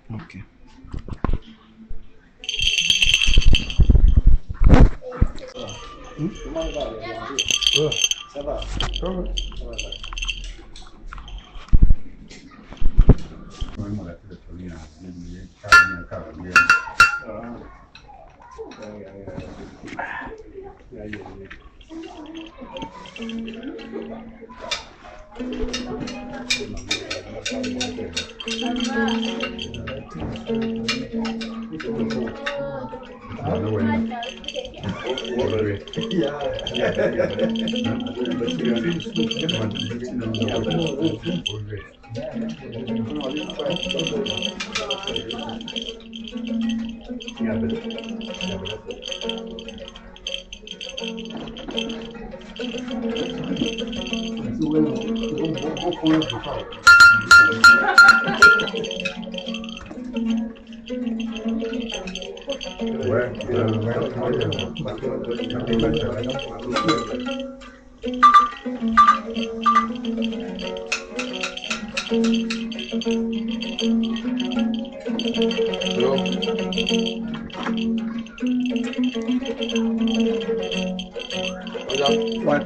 Ok. Comment va les Ouais. Ça va? Ça va. Ça va, ça va. Ah. Ya, ya, ya. Ya, ya, ya. Ouais.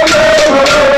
Okay.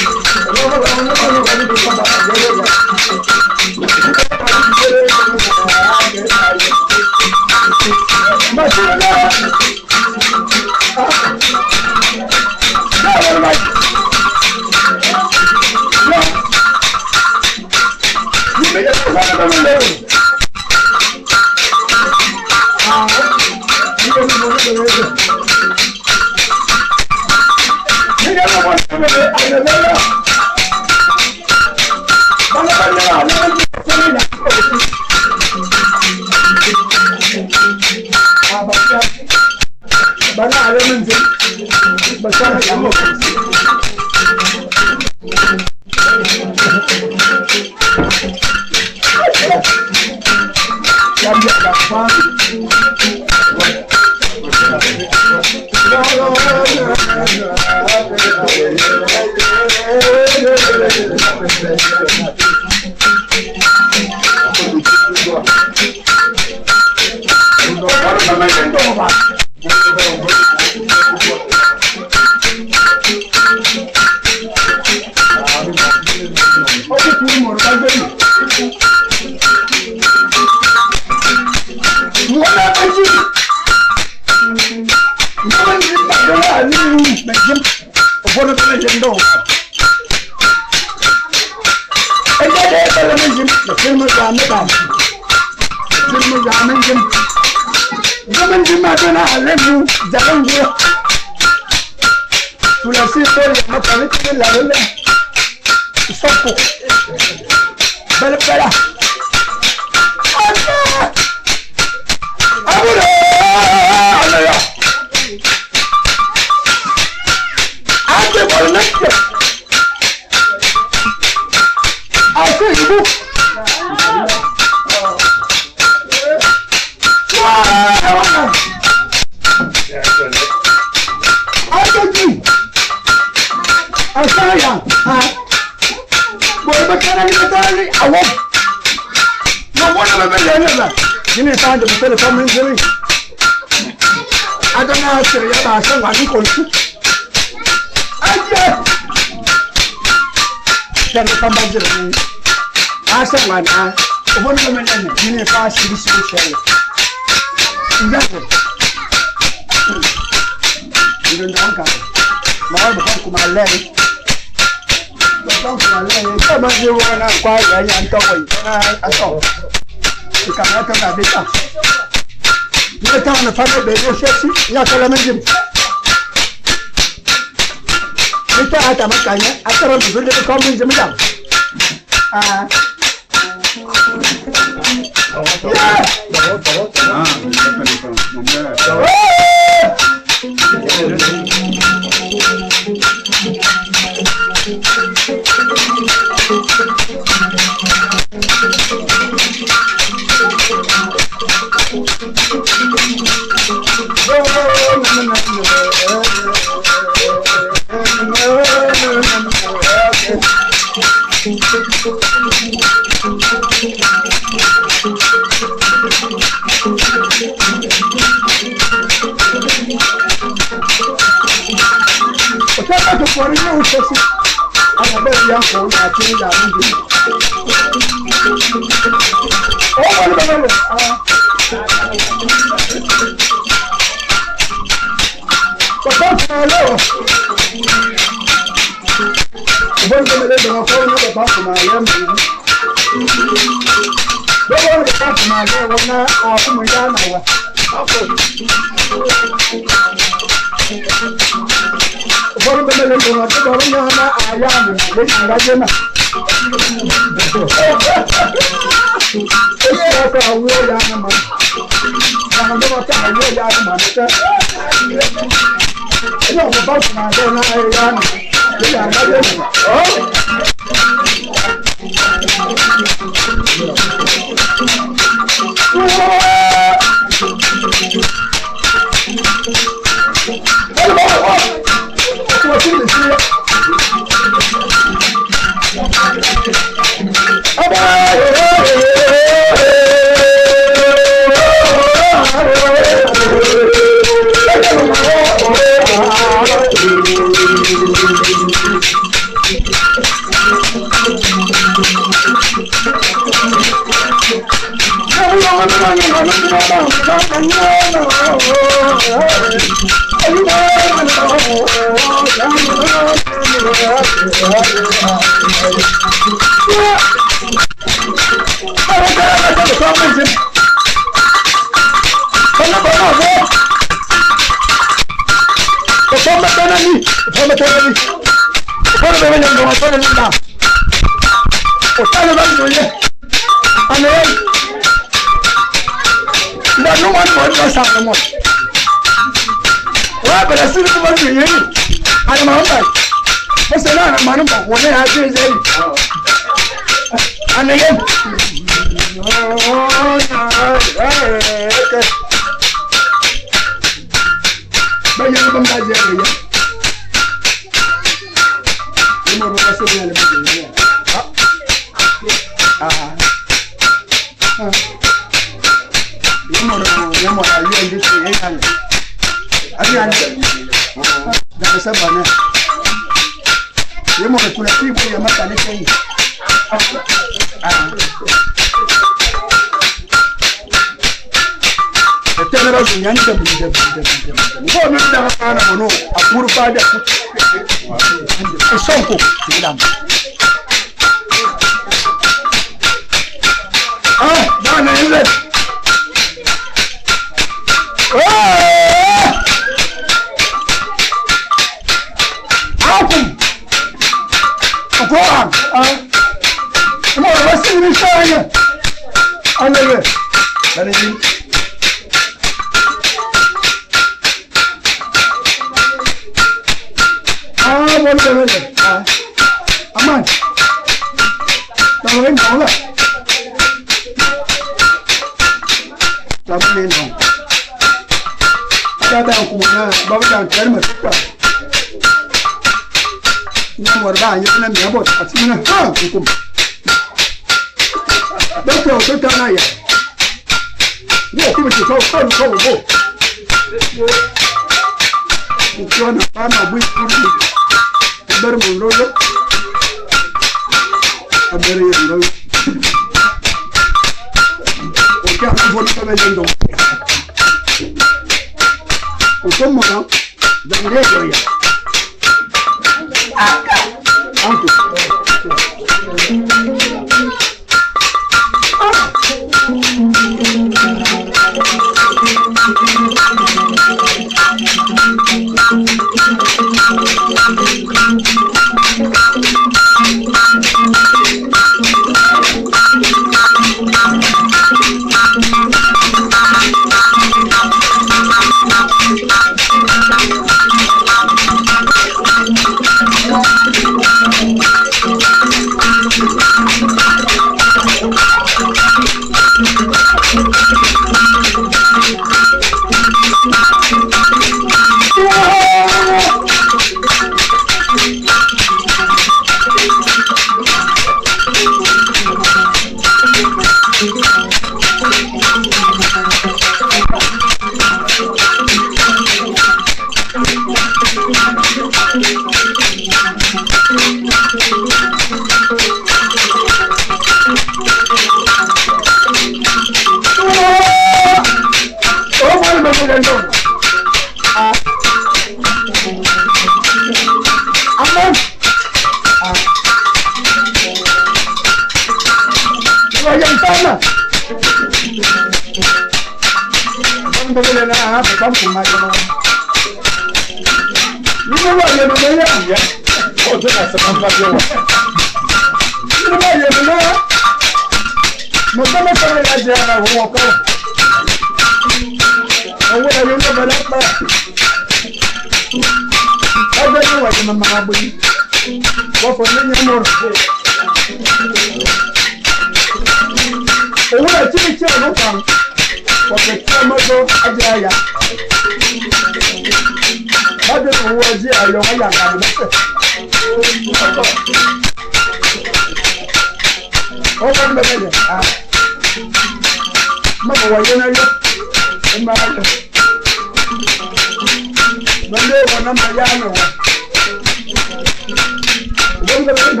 Yeah.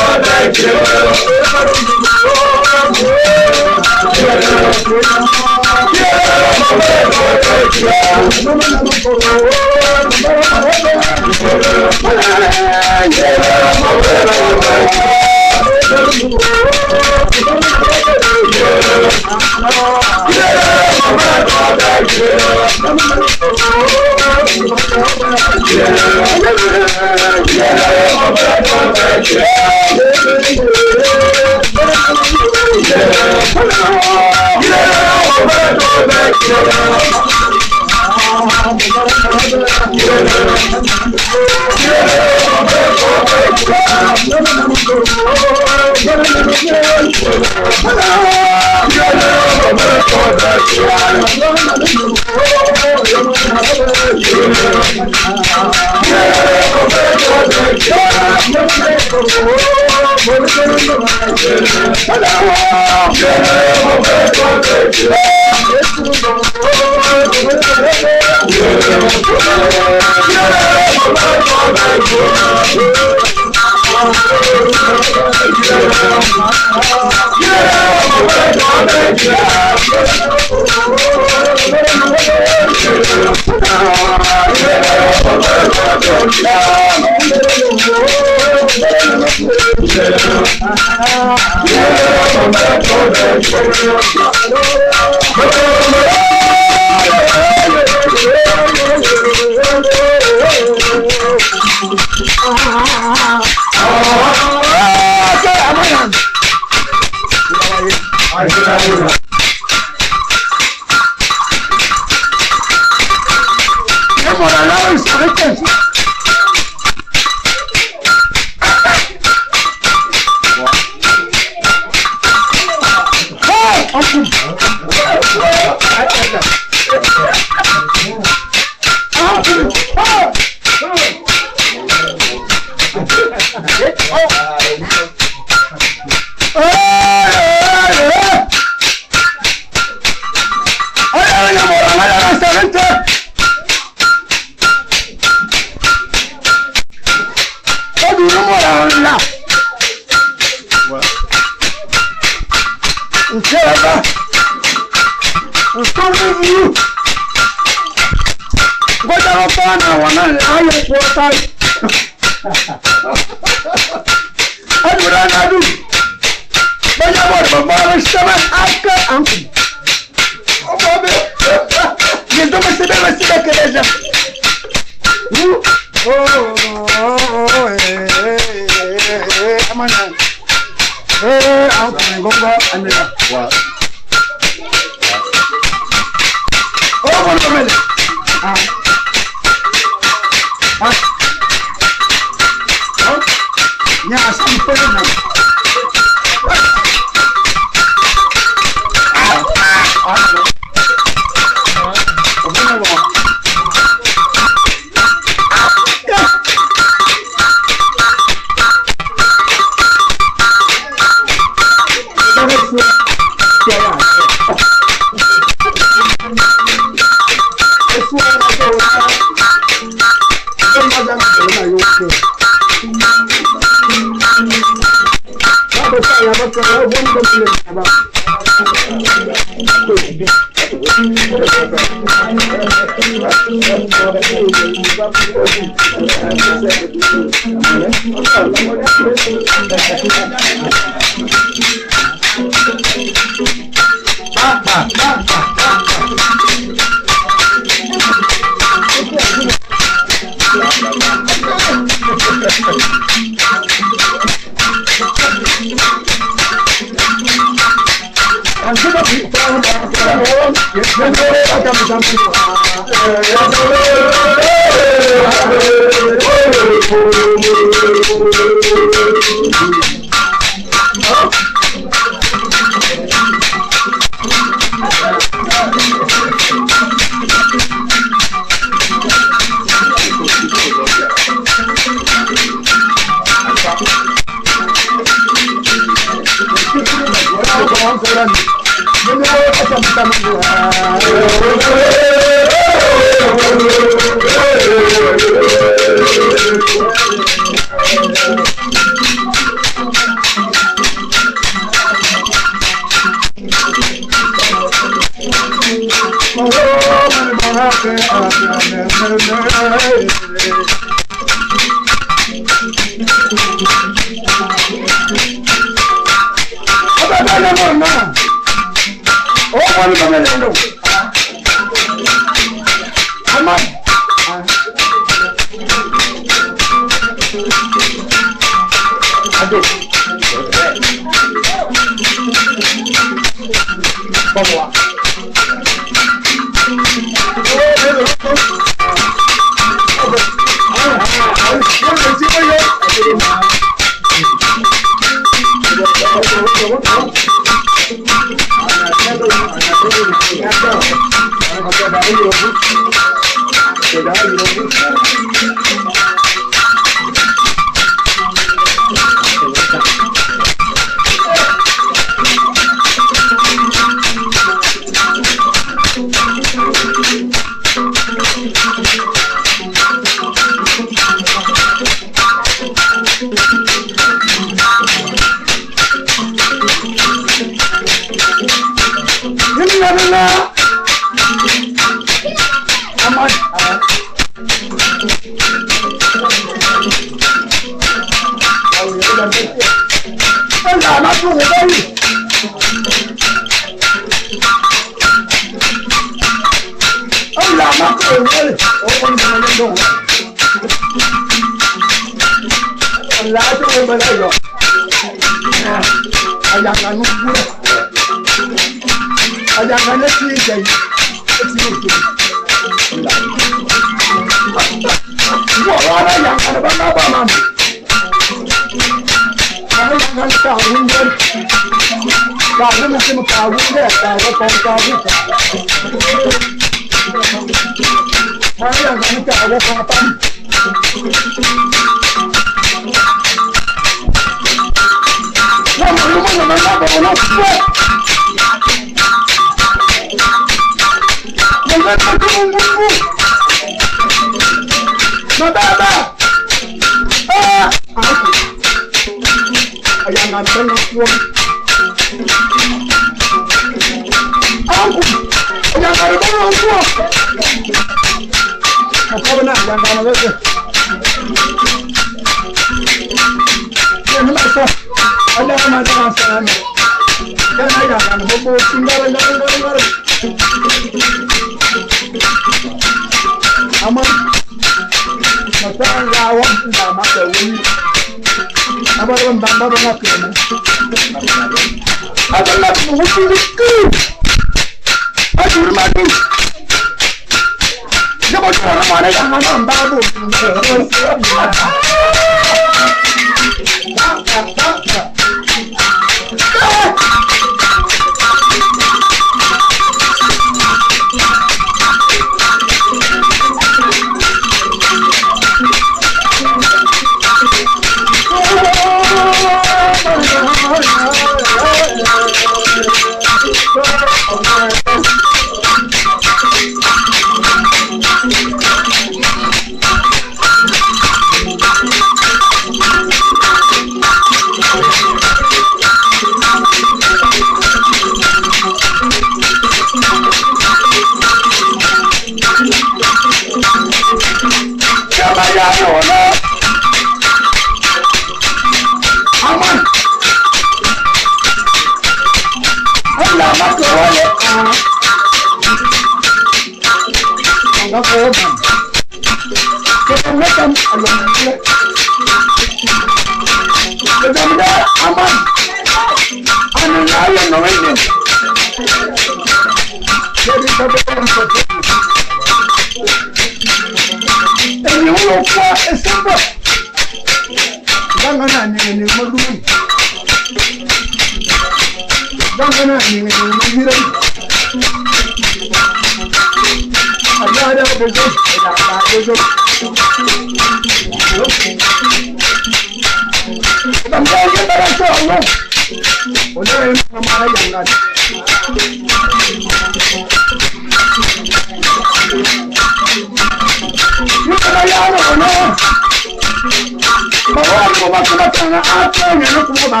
Ba kuma kana a to ne na kuma ba.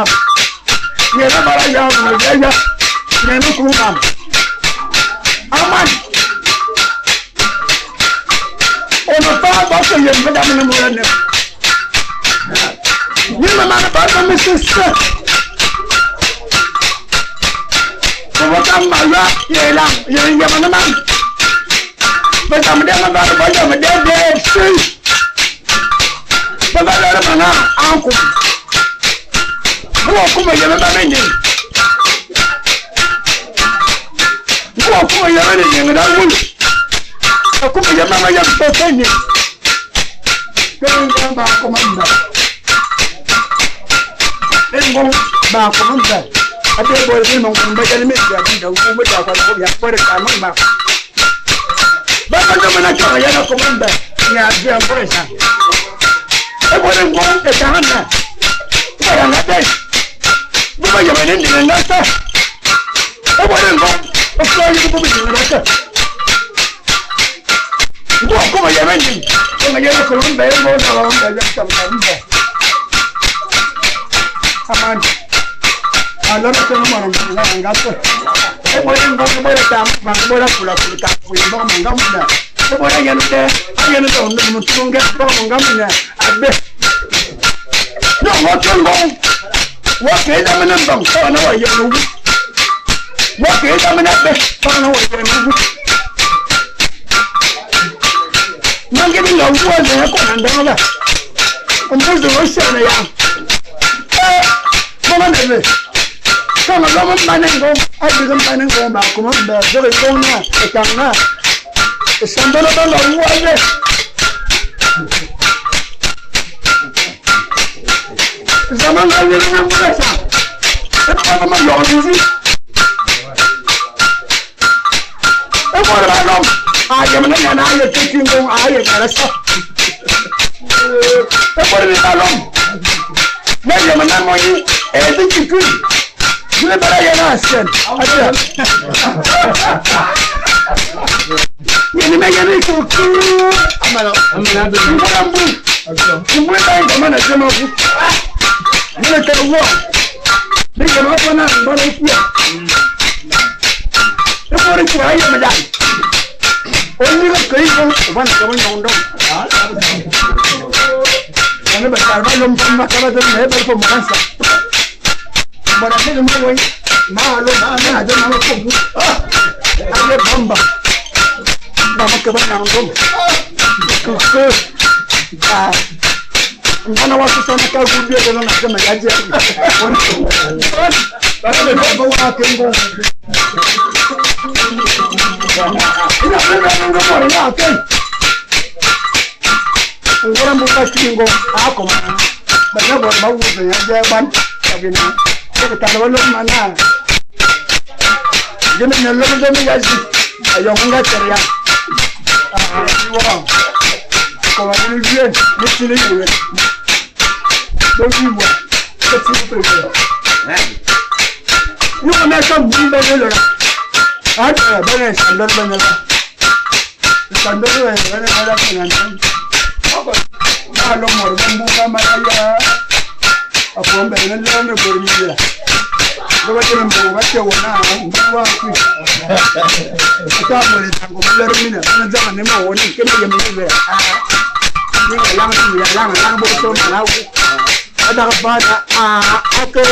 Ne na bara ya mu ya ya. Ne na kuma ba. Aman. Ono pa ba ko yem ba da mo ne. Ni ma na ba ba mi sisi. Ko ba ma ya ye la ye ye ma na ma. Ba ta mu de ma ba ba ya mu de de si. Ba ba la ma na anku. Ko ko ma ye ba me ni. Ko ko ye me ni ni da mu. Ko ma ye ma ya to te ni. Ko ni ba ko ma nda. Engo ba ko ma nda. Ate bo ni mo ko ba ya ni me ya da ko mo da ko ko ya ko ka ma ba. Ba ba ma na ka ya na ko ma nda. Ya bi an ko sa. E bo ni ngo e ta na. Ba ya na de. Bo ba ya me ni ni na sa. E bo ni ngo o ko yi ko bo ni na sa. Ngo ko ma ya me ni. Ko ma ya na ko mba ngo na ba mba ya ta mba. Aman. Alora ko mo no nga nga ko. E bo ni ngo bo ta ba bo la kula kula ta ku bo mo nga mo na. E bo ya no te. Ya no to no mo tu nga bo mo nga mo na. Abe. No mo to ngo. Wa ke da me na bang ko na wa ya no. Wa ke da me na be ko na wa ya no. Mange ni nga wa ne ko na nda la. Mbu do sa na ya. Eh, mo na be. Ko ma lo mo ba ne ngo, a bi go ba ne ngo ba ko mo ba zo ko na e ta na. E sando na ba la wa ye. Zaman ga ye ni mo sa. E ko ma yo ni. E ko ra lo. A ye mo na na ye te ki ngo a ye na sa. E ko ri ba lo. Ne ye mo na mo yi e ti ki ku. Ni bara ye na sen. Aja. Ni me ye ni ku ku. Amala. Amala. Mbu. Mbu ba ngo ma na jema ku. Ni te wo. Ni ye ma ko na mba na ku. E ko ri ku aye ma da. O ni ko kai ko ba na ko ndo. Ani ba tar ba lom pa ma ka ba de ne ba ko ma sa. Bara ne mo wo ma lo ma na de ma ko bu. Aye bamba. Ba ma ka ba na ndo. Ku ku. Ah. Mbona watu sana ka gumbia tena na sema yaje. Ba ba ba wa ke ngo. Ina ba ngo mo na ke. Ngora mbu ka kingo ako ma. Ba na bo ba wu ya je ban. Kabina. Ko ta lo lo mana. Jeme na lo lo mi yaji. Ayo nga teria. Ah, wa. Ko wa ni bien, ni tili ni. Do bi wa. Ko ti pre pre. Ni ko na ka bu ba de lo la. Ah, ba ne sandor ba ne la. Sandor ba ne ba la ko na. Ko ma lo mor ba mbu ka ma ya. Apo mbe ne lo me ko ni ya. Lo ba te mbu ba te wona mbu wa ku. Ta mo le tango mo le mi na na za ne mo woni ke me ye me be. Ni ga lang ni ya lang lang bo so ma la ku. Ada ba na a a ke.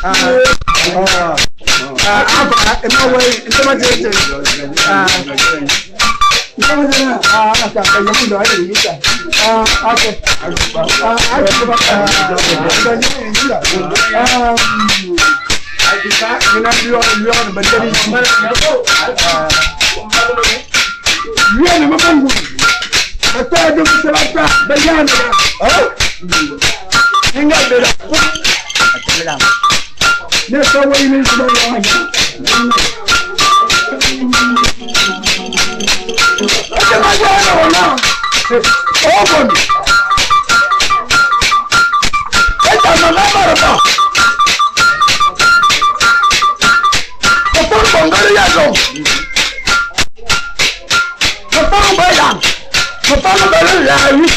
Ah ah ah ba e ma we ntoma te te. Ah. Ntoma te na ah ka ka ye mu do ai ni ka. Ah okay. Ah ah ba ah ka ni ni la. Ah Ina yo yo ba tari. Yo ne ma bangu. Ba ta de mu ta ta ba ya na. Ah? Inga be da. Ne so wo ni so yo ha. Ate ma ya na wona. O bon. Eta no na maro ba. Opon bongari ya zo. Opon ba ya. Opon ba ya wi.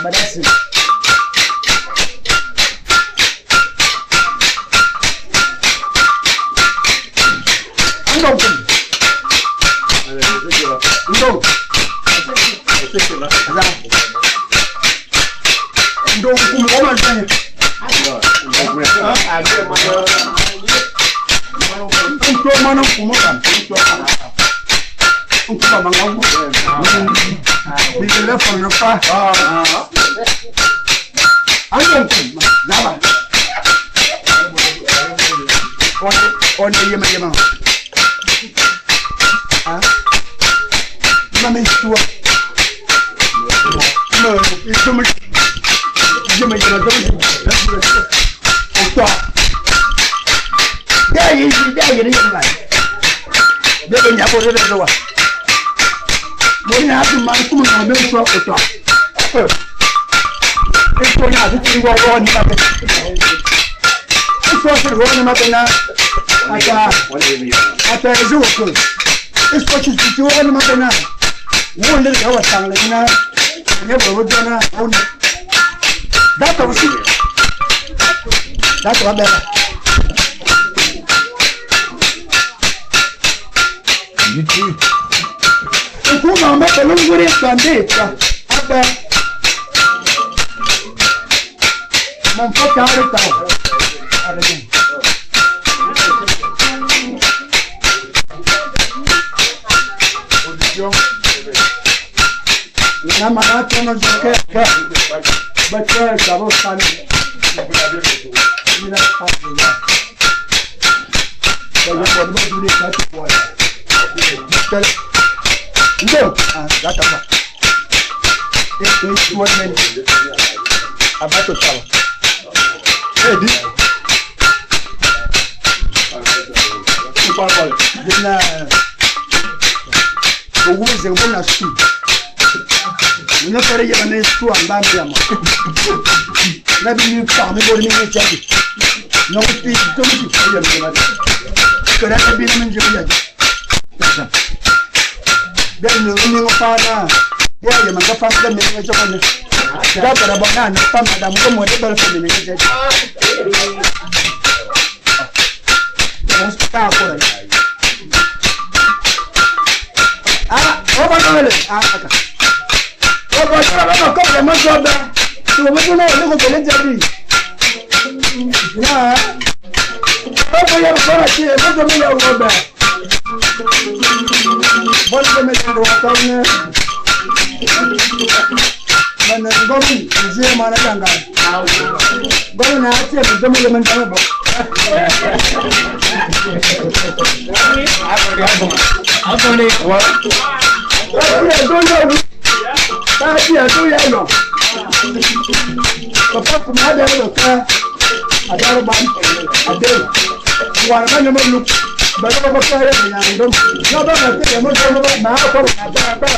Abadasi. Ndo. Za. Ndo kuma o ma zanye. Nto mana kuma kan. Nkuma manga wu. Bi le fon pa. Ando kuma. Zaba. On yema yema. Ah. Mama tua. Ma iso yema yema do. Oto. Da yi da yi ni ma. Be be nya bo re re wa. Mo ni atu ma kuma na me so oto. Eso ya ti wo wo ni ma be. Eso se wo ni ma be na. Ata ata ezo ko. Eso ci ti wo ni ma be na. Wo le ga wa tang le na. Ne bo bo na o ni. Data wo si. Data wa be. Kuma ma be lo ngure bande ta. Abe. Mon fa ta re ta. Arre. Na ma na to no ke ke. Ba che ta bo san. Ni na ta ni ya. Ba yo bo bo du ni ka ti bo ya. Ndo. Ah, gata ba. E e tu ne. Abato tawa. Eh di. Na owu ze na su. Mo fere ye na su amba mi ama. Na bi mi pa mi bo mi ni chaji. No ti to mi ti ye mi na. Kera na bi mi nje ya. Be ni mi ngo pa na. Ya ye man ka pa mi mi cho ko ne. Da para ba na na pa ma da mo mo de ba mi ni chaji. Mo sta ko ra. Ah, o ba no le. Ah, aka. O ba so ba ko le mo so ba. To mo to no le ko le jabi. Ya. O ba ya ko ra ti mo so mi ya wo ba. Bon de me ro ta ne. Man ngomi nje mana janga. Gomi na ati mo so mi le man ta ba. Papa kuma da ro ka adaro ban ade wa na nyama lu ba ba ba ka re nya ndom na ba ba te mo so ba ma ko na ba ba.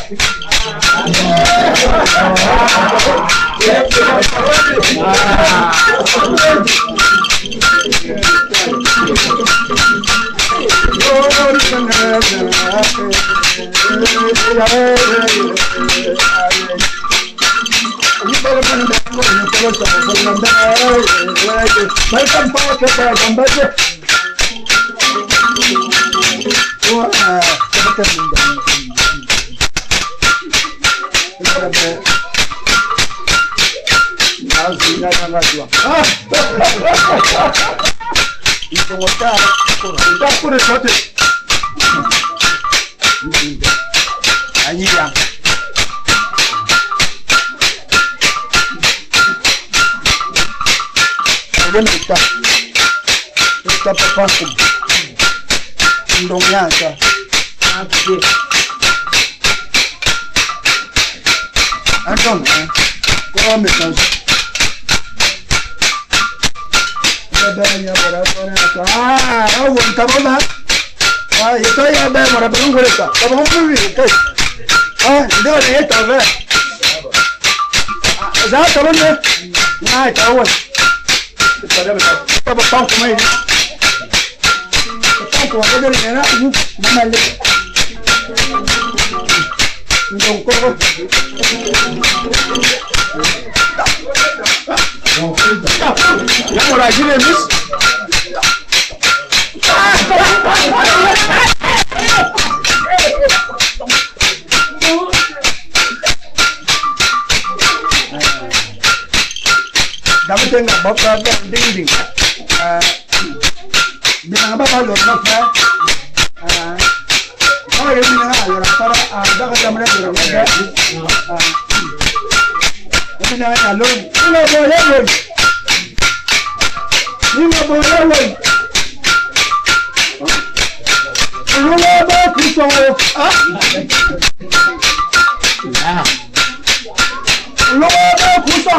Tenga ba ba ba ding ding. Bina ba ba lo na fa. Ah. Ba ye bina ga lo para a da ga tamre lo na. Ah. Bina ga lo. Ni bo le lo. Ni bo le lo. Lo ba ku so. Ah. Lo ba ku so.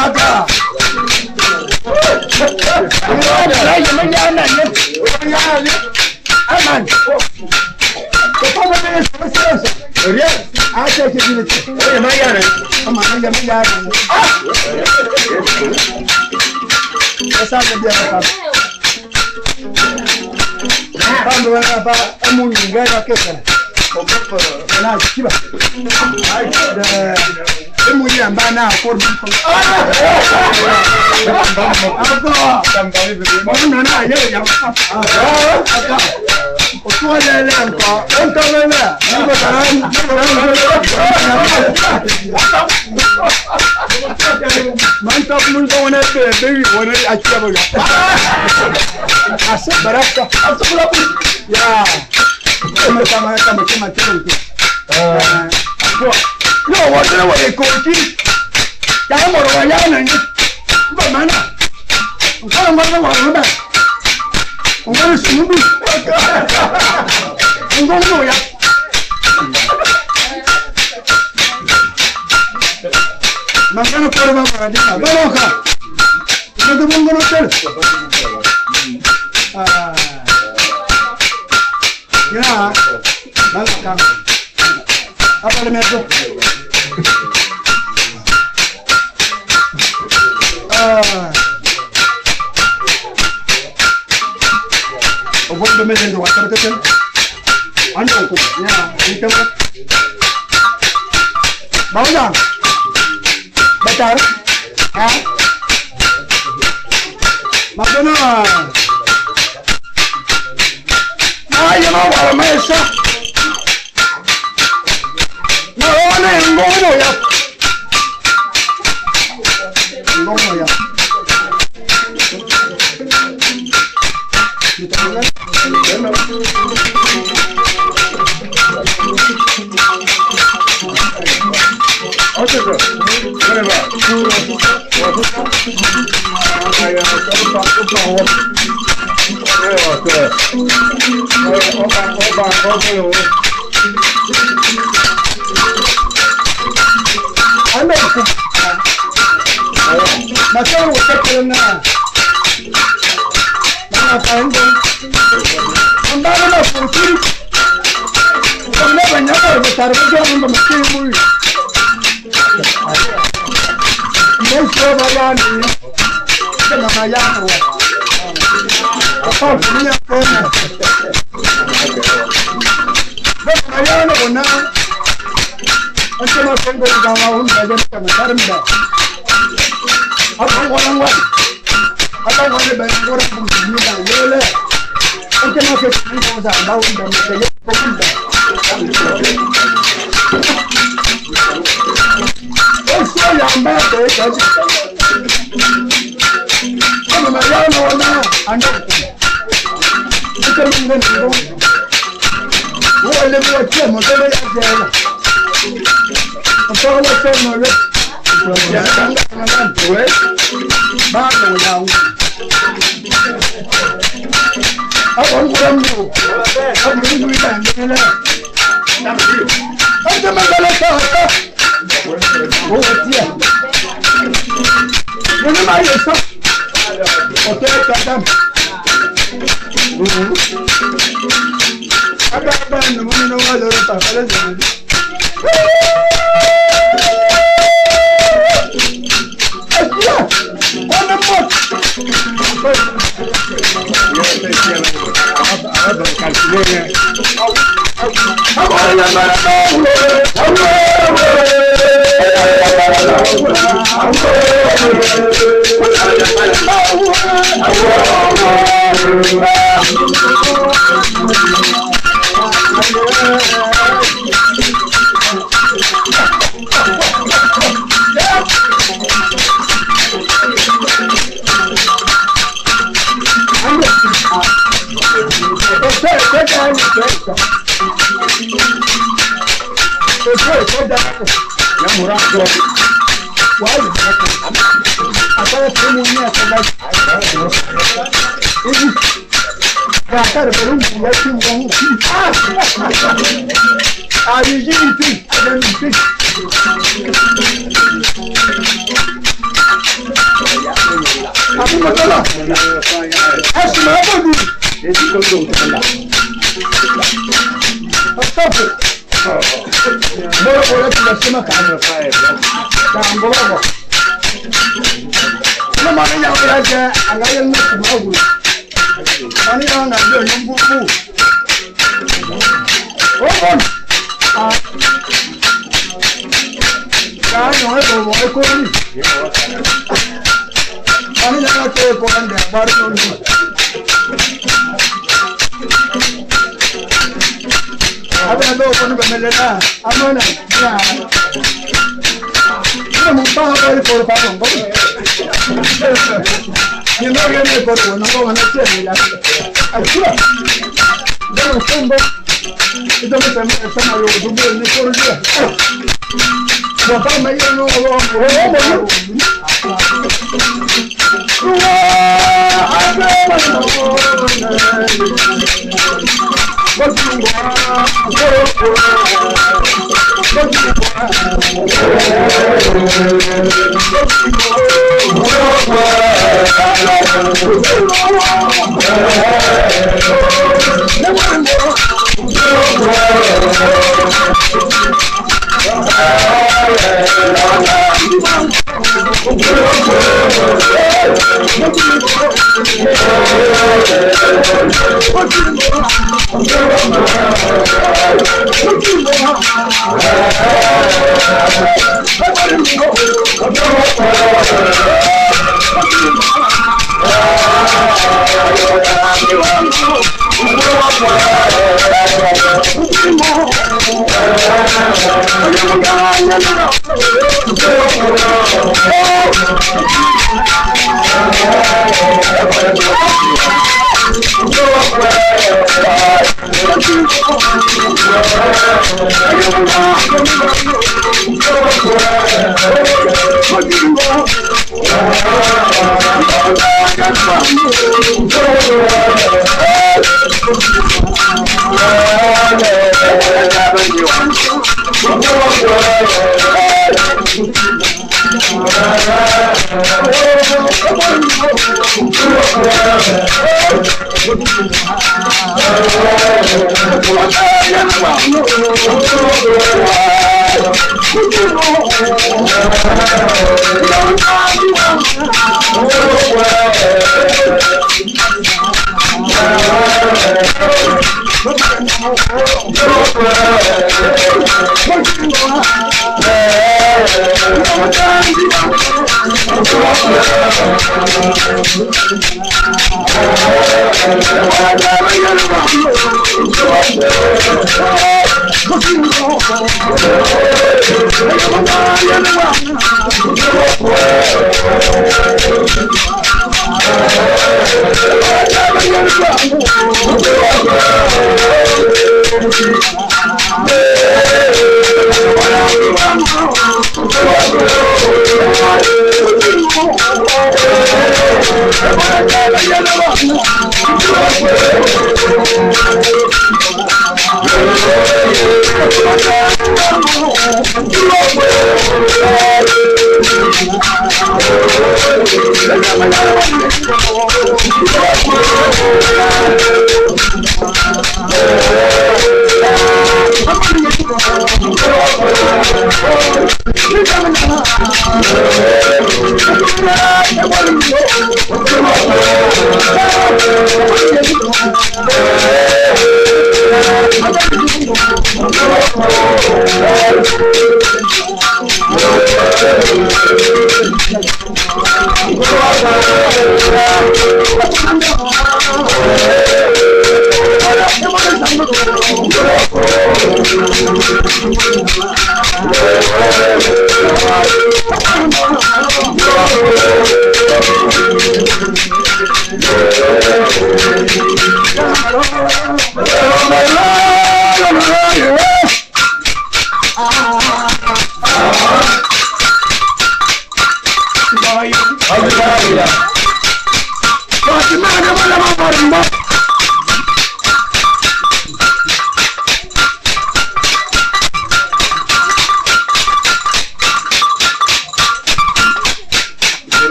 Aga.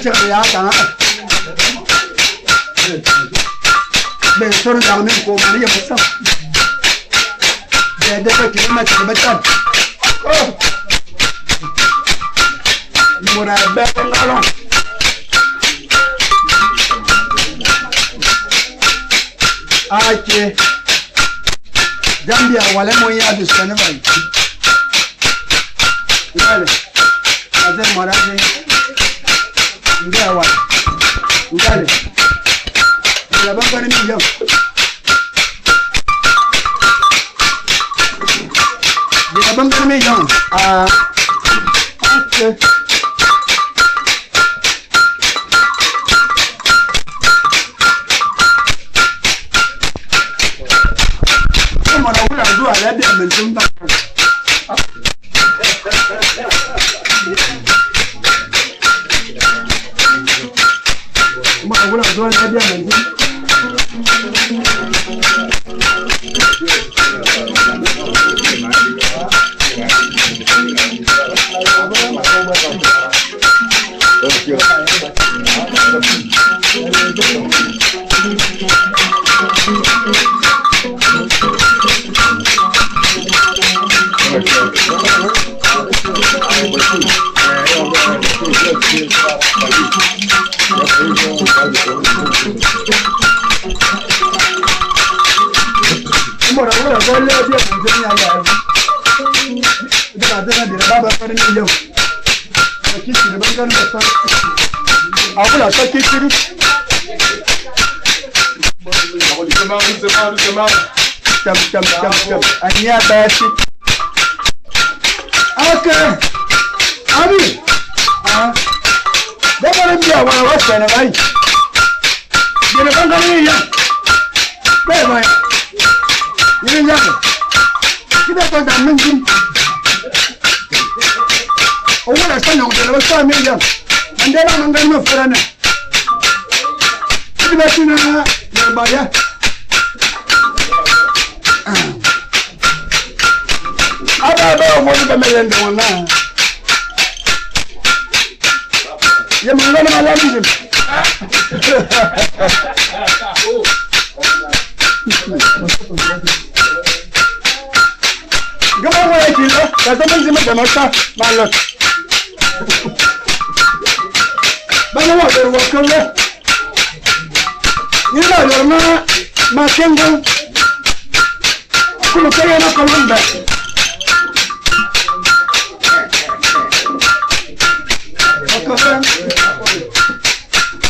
这个牙长。Soro dang min ko ma ni ya sa. De de ko ki ma ti ba tan. Oh. Mura be ngalon. Ake. Gambia wale mo ya du Senegal. Ngale. Aze maraje. Ndia wale. Ngale. La banka ni mi yam. La banka ni mi yam. Ah. Ake. Mara wula zuwa labiya min tun ba. Mara wula zuwa labiya min tun. Mara wula zuwa labiya min tun ya ga. Da da da baba farin yau. Kiki da bangan da sa. A wula ta kikiri. Doucement, doucement, doucement. Cham cham cham cham. Anya basi. Okay. Abi. Ah. Da barin biya wala wasa na bai. Gina bangan ni ya. Bai bai. Yin ya. Kida ko da min jin. O wala sa nyong da sa mi ya. Ande la mangan no farana. Kida ba tina ya ba ya. Aba ba mo ba melen de wona. Ya mangan ma la mi jin. Gama wa ki lo, ka zaman jima da mata malot. Bana wa der wa kalle. Ni la yor ma ma kengo. Kulo kaya na kolomba.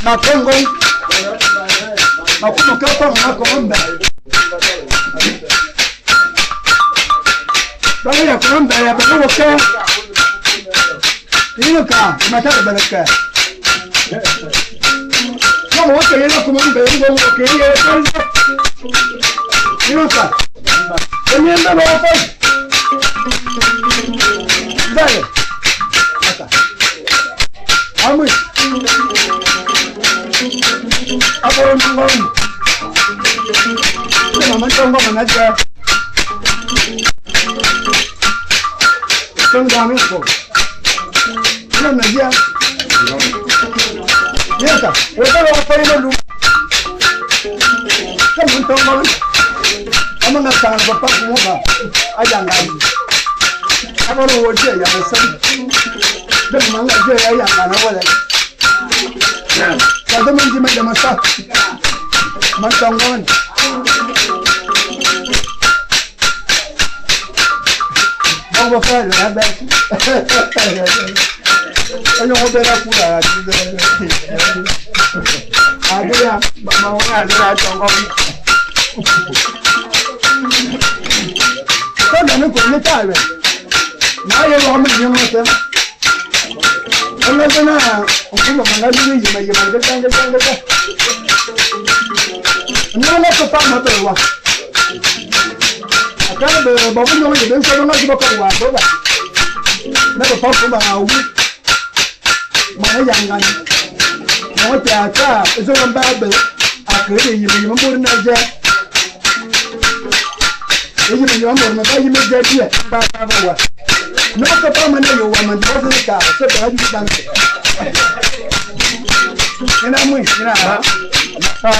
Ma kengo. Ma kulo kaya na kolomba. Bana ya kolomba ya bana wa ka. Ni ka ma ta balaka. Kama wake yena kuma mbe ngo wake yena kwanza. Ni ka. Emi mbe ba fa. Dale. Ata. Amu. Abo ngo. Ni mama tongo mana ja. Tonga mi ko. Ni na ja. Yeta, wata wa fa ino lu. Kama tongo. Ama nga tanga ba pa ko ba. Aya nga. Abo ro wo je ya ba sa. De ma nga je ya ya na wala. Ka de man ji ma ma sa. Ma tongo. Bon, va faire la bête. Ayo wo bera ku la Adria, ma wo adria tongo. Ko na ni ko ni ta re. Na ye wo mi ni mo se. Olo ko na o ko ma nga ni yi ma yi ma ga ga ga ga. Na na ko pa ma be wa. Aka be ba bo no ye be so na ko ko wa bo ba. Na ko pa ko ba wu. Ma ya nga ni. Mo ta ta zo ba be akere yi yi mo na je. Yi yi mo na ba yi me je die ba ba ba wa. Na ko pa ma na yo wa ma do ka se ba di ba. Ina mu ina ha. Ha.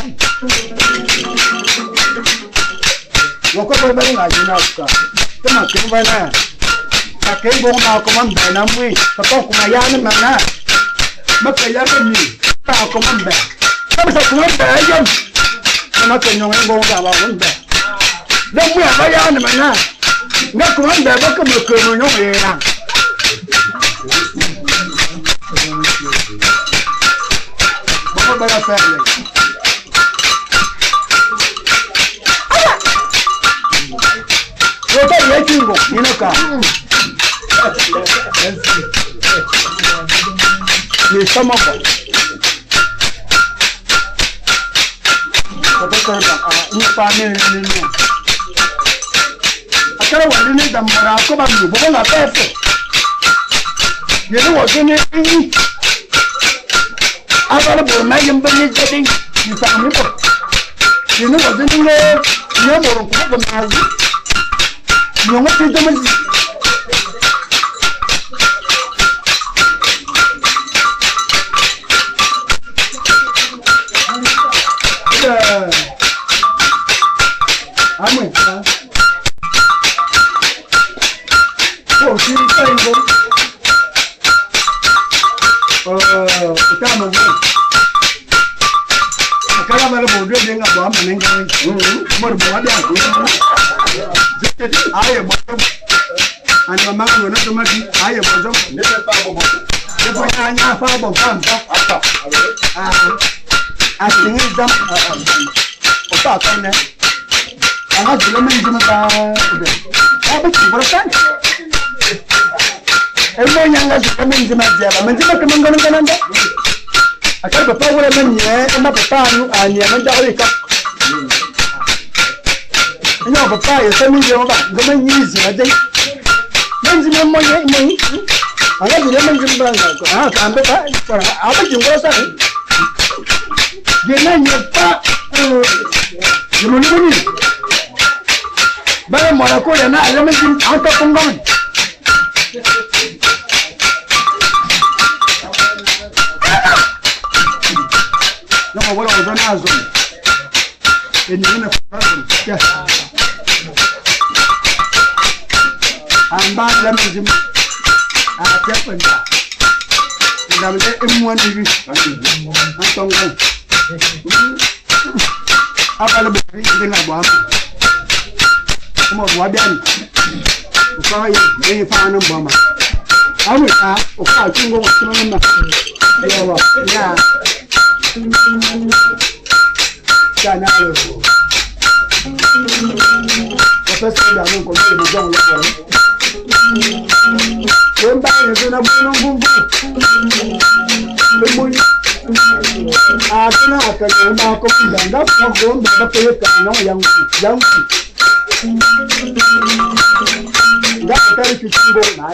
Bongo ba nga jina ka. Tama ke ba na. Ka ke bongo ma ko man ba na mui. Papa ko ma ya na ma na. Ma ke ya ke ni. Pa ko man ba. Ka ba ko man ba yam. Ma ke nyong bongo ga ba won ba. Da mui ba ya na ma na. Nga ko man ba ba ko ma ke mo nyong ye na. Bongo ba ya fa le. Wota ye kingo inoka. Ni sama ko. Ko ko ba a ni pa ni ni ni. Akara wa ni da mara ko ba mi bo na pefe. Ye ni wo ni ni. Abala bo na yim ba ni jadi ni sa mi ko. Ye ni wo ni ni ye bo ko ba ma zi. Nyongo ti dama zi. Amwe. Ko ti tango. Utama ngo. Akala bala bo do denga bo amma nenga. Mo bo wa dia. Aye bo. Ani mama ngo na tomati aye bo zo. Ne fais pas bon. Ne bo nya nya fa bo fa fa. Attends. Ah. A tingi dam. O pa ka ne. Anga jula men juma ba. A ba ti bo kan. E mo nyanga jula men juma ja ba. Men juma ke men ngono ngono nda. Akar papa wala men nye, ma papa nu ani men da ka. Nya papa ye se mi je ba, ngo men nyi zi ma dei. Men juma mo ye mo yi. Anga jula men juma ba nga. Ah ka ambe pa, a ba jingoro sa. Ye na nye pa. Ye mo ni ni. Ba mo na ko ya na ale men jum anta kongo. No wala o zona zo. E ni na fa zo. Ya. Amba la men jum. A te penda. Nda me e mo ndi ri. Antongo. Abala bo ri ndi nga bo am. Mo bo abia ni. O fa ye e fa no bo ma. Awu a o fa chingo mo chimo ma. Ya wa. Ya. Ya na lo. O fa se da no ko mo jo lo ko. Wen ba ye so na bu no bu bu. E mo ni. A tuna ka na ba ko da da ko ko ba ko ye ka no yang yang. Da ta ri ki chingo na.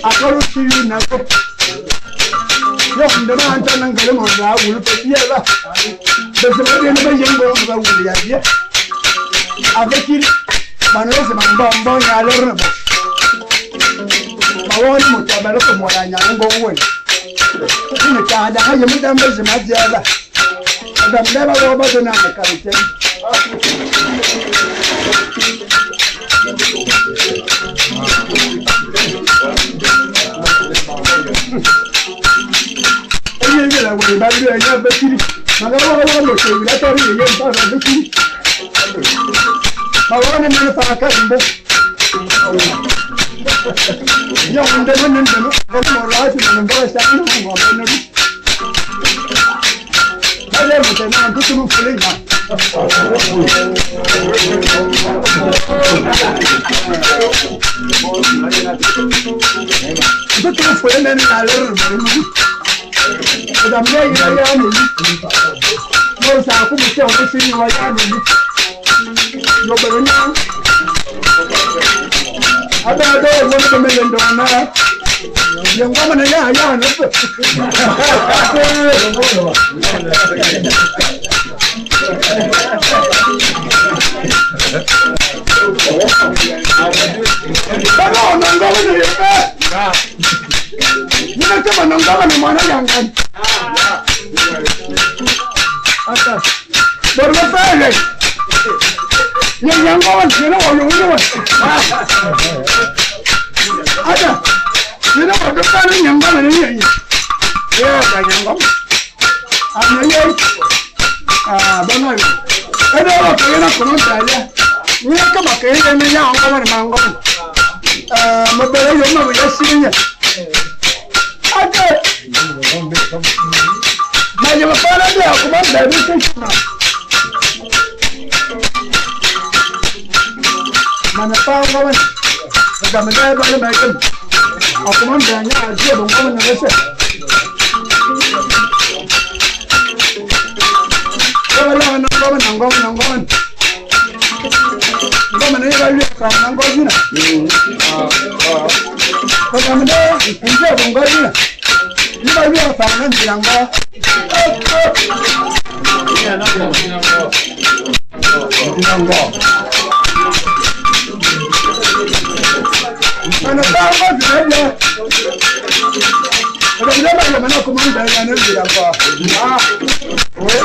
Akɔlu si yu na ko. Yɔ ndema anta na ngale mo na wulu pe biye ba. Bese mo de ne ba yengo ba wulu ya biye. Avekiri mano se mambo mbo ya lorne bo. Ma woni mo ta ba lo ko mo ya nya ngo wo. Ni ka da ha yemu da mbe ma dia ba. Adam da ba wo ba do na ka ke. Eyi ngi la wo ba lu ya be kiri. Ma ga wo wo mo se wi la to ri ye ba ba be kiri. Ma wo ni me fa ka mbo. Ya nde mo nde mo ko mo ra ti mo ndo sa ni mo mo no. Ba le mo te na ndu tu fule na. Ndu tu fule na na le ru mo. Adam ne ya ya ni. Mo sa ku mo se o si ni wa ya ni. Yo pero na. Ada do mo no me ndo na. Yang mana ya ya no. Baba onongo ni ye. Nina kama nongo ni mwana yangan. Ata. Borgo pele. Ye yango wan ni wo yo wo. Ata. Nina wo do pa ni yango ni ye. Ye ka yango. Anya ye. Ah, bona yo. Ede wo ke na kono ta ya. Nina kama ke ye ni yango ni mango. Ah, mo bere yo ma yo si ni. Ate. Ma ye ma para de akuma da bi se na. Ma na pa ngo wan. Ga ma da ba le ma kem. Akuma da nya a je bon ko na se. Ko la na ngo na ngo na ngo. Ngo ma ne ba lu ka na ngo jina. Ko ga ma da nje bon ngo jina. Ni ba lu ka na njira ngo. Ngo. Mana ba ngo jina le. Ko ga ma ba ma na ko ma da na njira ngo. Ah. We.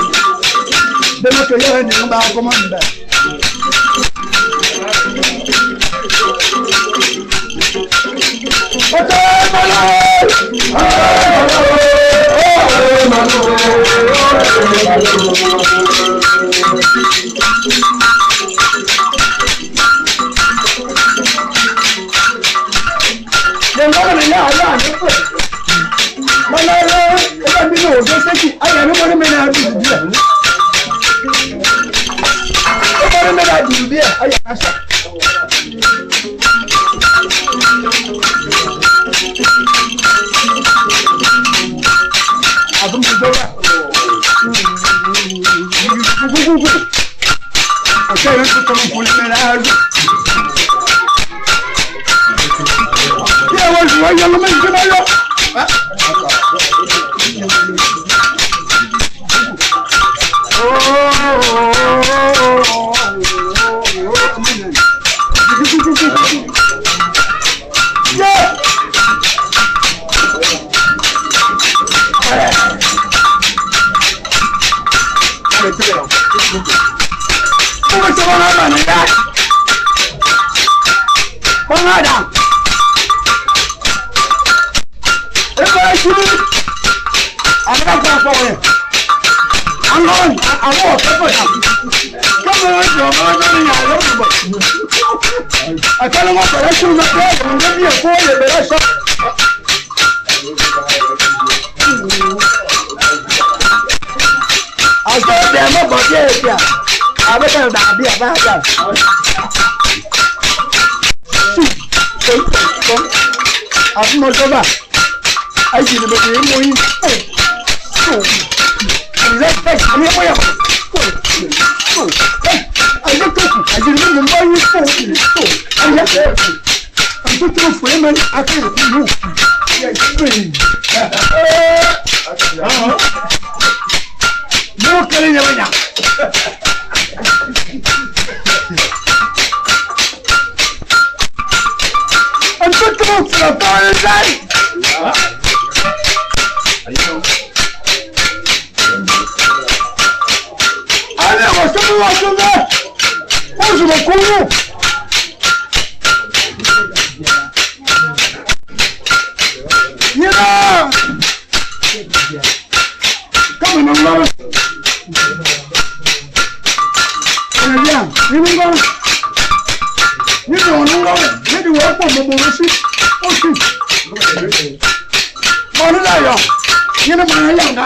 De ma ke yo ni ba ko ma da. 哎，我什么我什么，我什么公路？你呢？干嘛呢？我讲，你们讲，你怎么能讲？你的我不不不是，我是，我是来呀，你能不能两干？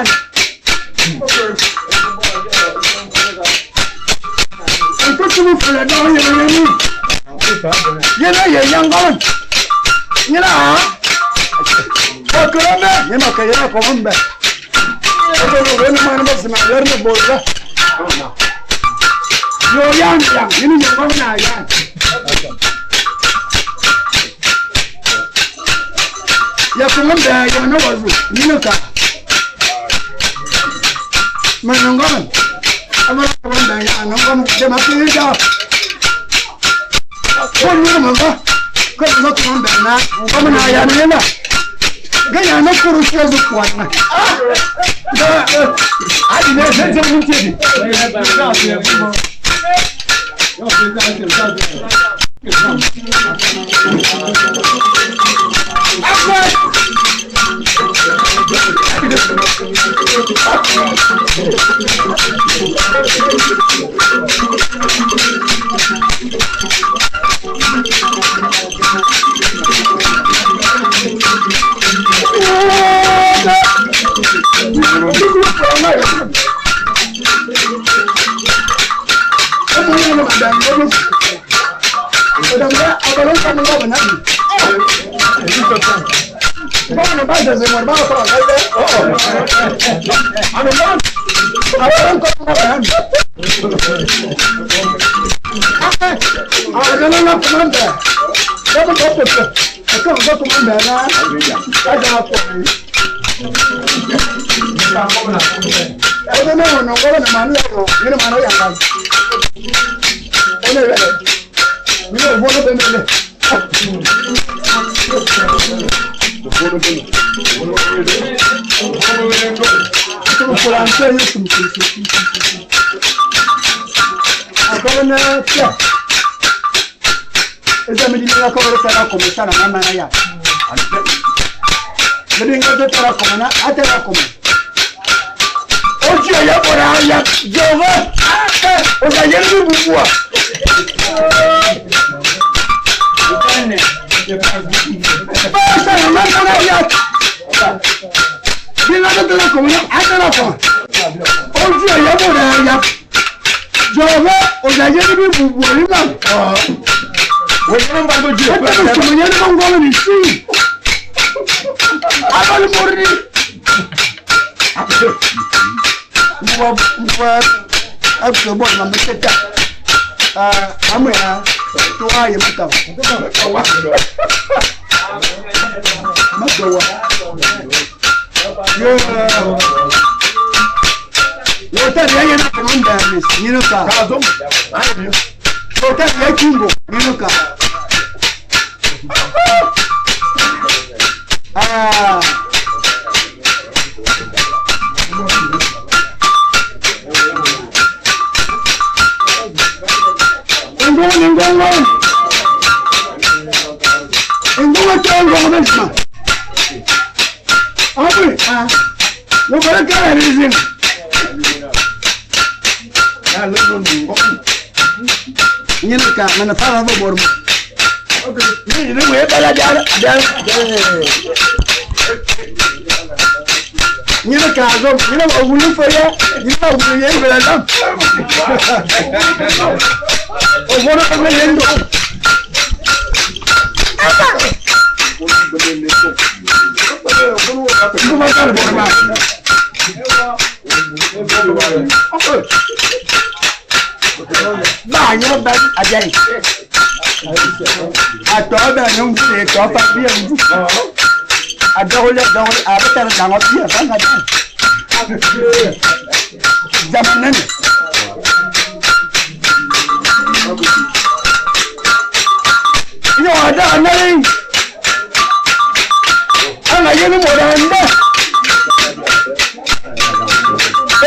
Ageni morande.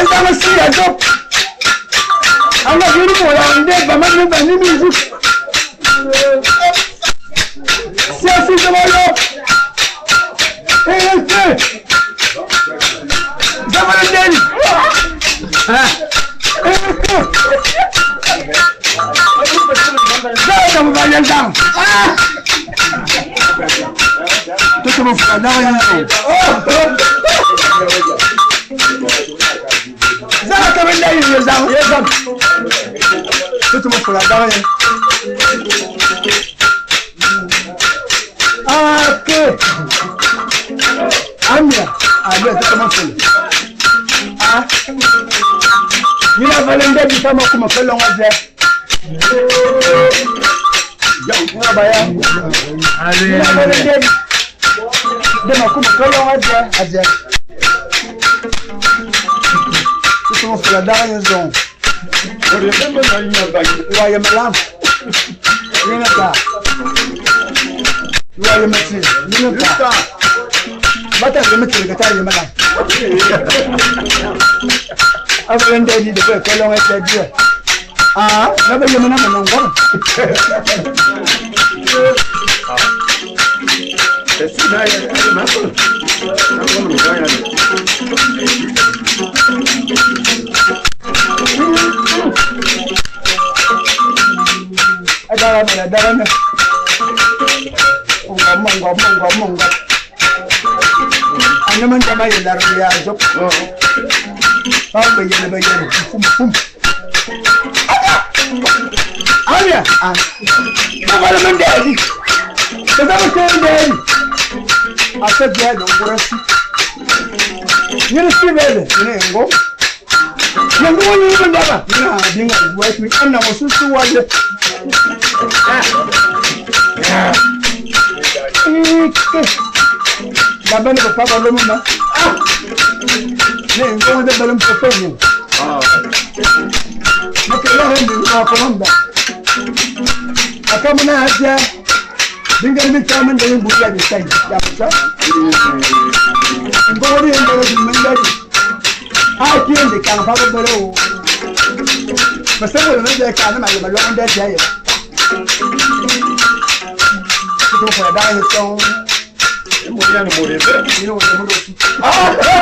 Ezanga si ya top. Anga geni morande ba ma ni ba ni music. Siasi zamalo. Eh eh. Zamalo ndeni. Ah. Eh eh. Ah. Toto mo fula daga yin Zara ka ben dai yo zam yo zam. Toto mo fula daga yin. Ah ke. Amia, amia toto mo fula. Ah. Ni la valende bi kama kuma kallon waje. Ya baya. Ni la valende de ma kuma kallon waje aje. Toto mo fula daga yin zon. Wa ya malam. Yina ta. Wa ya mati. Yina ta. Bata ya mati ga ta ya malam. Abalan da ni da kai kallon waje jiya. Ah, na bayyana mana nan gwamnati. Adara mana adara na. Ngoma ngoma ngoma ngoma. Annaman da mai lar ya job. Ba bayyana bayyana fum fum. Amiya. Ah. Ba wala man da ni. Ba za mu kai da ni. A ta biya da ngurasi. Ni si bele ni ngo. Yanzu wani yi da ba. Ina dinga ruwa ki anna wasu su waje. Ike. Baba ne papa ba lo ma. Ah. Ne ngo de balum papa ni. Ah. Maka ya hen ni ma ko mamba. Aka muna hajiya. Dinga ni ta man da yin buya da sai. Ya fita. Ngo wani yin da mun da. A ki yin da kan fa ba bare o. Musamman da ka na ma ba lo da ya ya. Ko ko da ya so. Mo ya ni mo re be. Ni no mo do.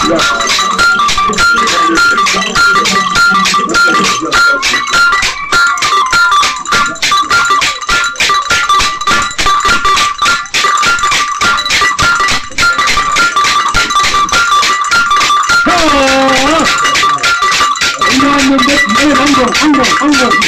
Yeah. Oh,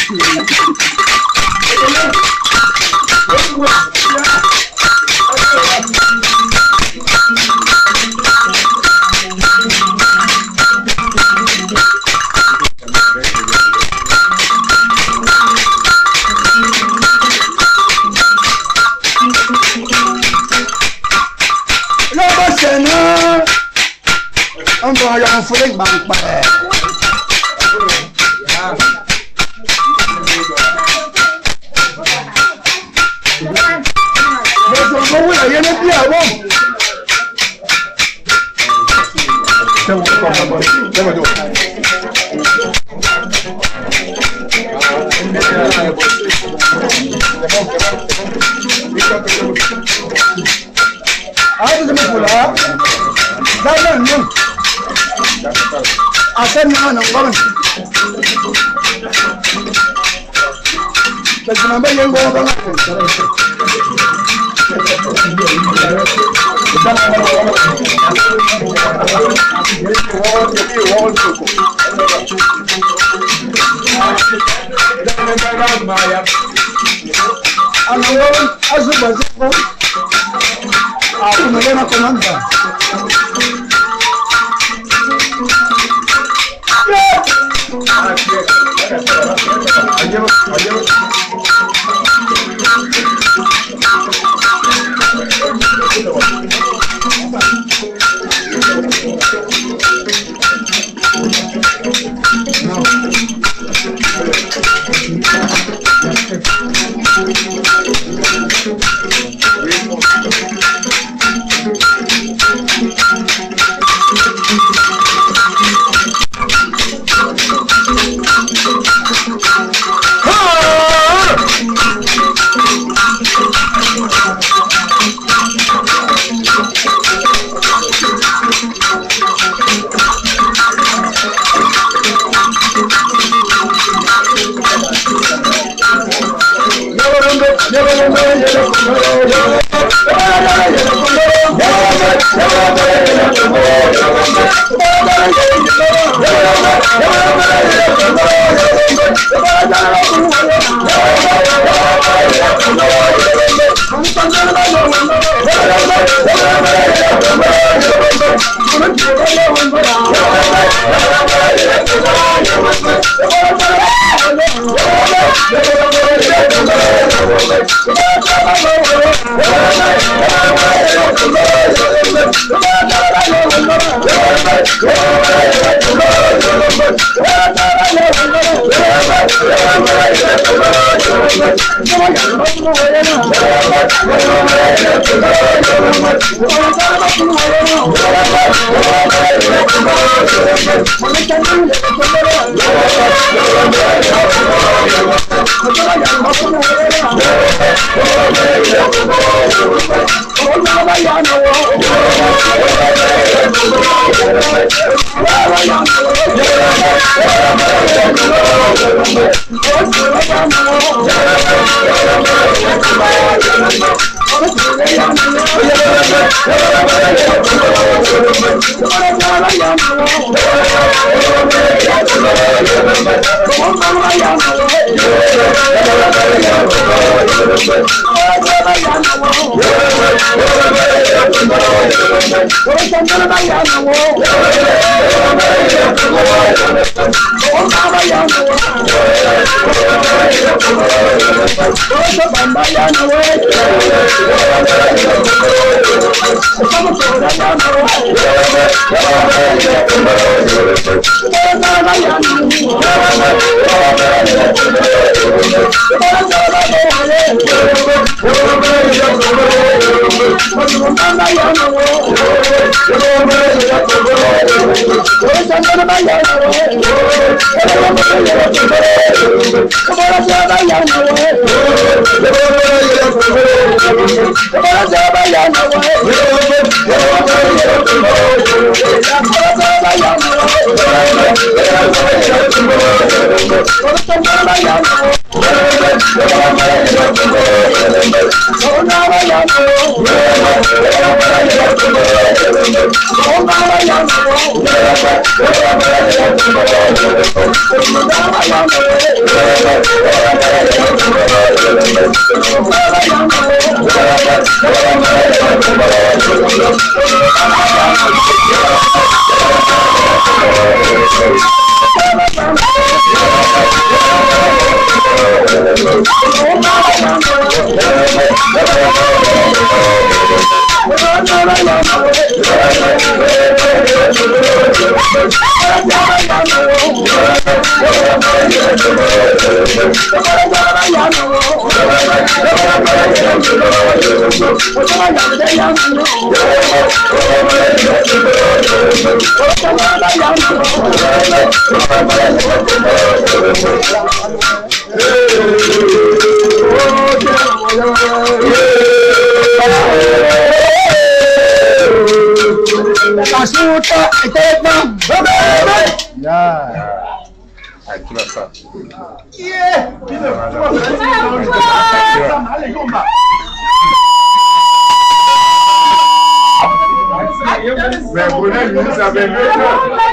Mais bonheur, nous savons mieux.